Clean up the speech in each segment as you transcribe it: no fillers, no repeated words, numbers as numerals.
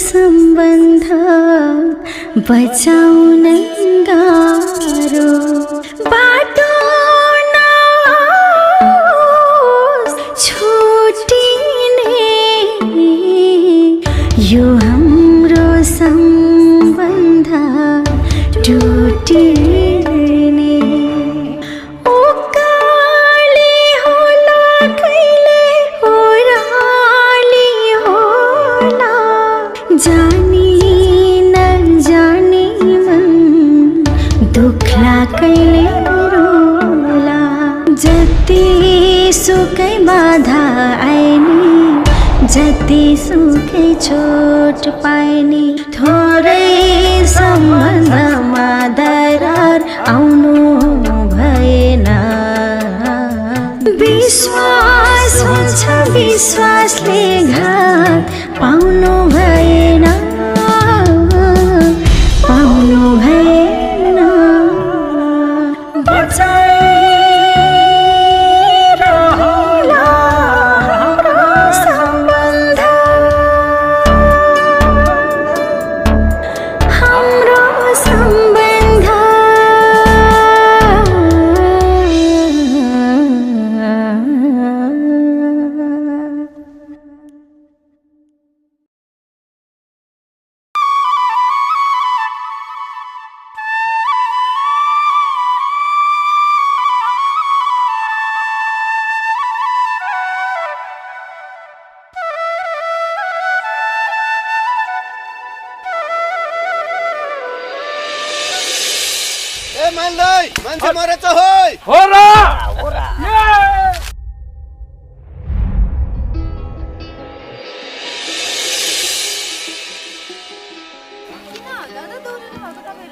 सम्बन्ध बचाउन गाह्रो बाटो छुटिने यो हाम्रो सम्बन्ध टुटिने उकाली होला कहिले ओह्राली होला जानी नजानी मन दुख्ला कहिले रोला जति सुकै बाधा आएनी जति सुकै चोट पाएनी थोरै सम्बन्धमा दरार आउनु भएन विश्वास हुन्छ विश्वासले घात पाउनु भएन पाउनु भएन बचाइरहला हाम्रो सम्बन्ध हाम्रो सम्बन्ध ए मान्दै मान्छे मरेछ होय हो र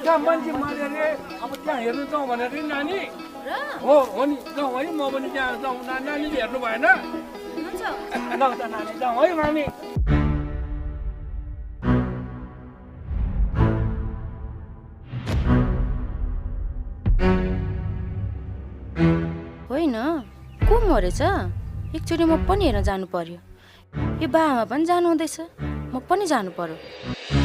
त्यहाँ मान्छे मर्यो रे अब त्यहाँ हेर्नु जाउँ भनेर नि नानी हो नि जाउँ है म पनि त्यहाँ जाउँ नानीले हेर्नु भएन ल त नानी जाउँ है नानी होइन को मरेछ एकचोटि म पनि हेर्न जानु पर्यो यो बाआमा पनि जानु हुँदैछ म पनि जानु पर्यो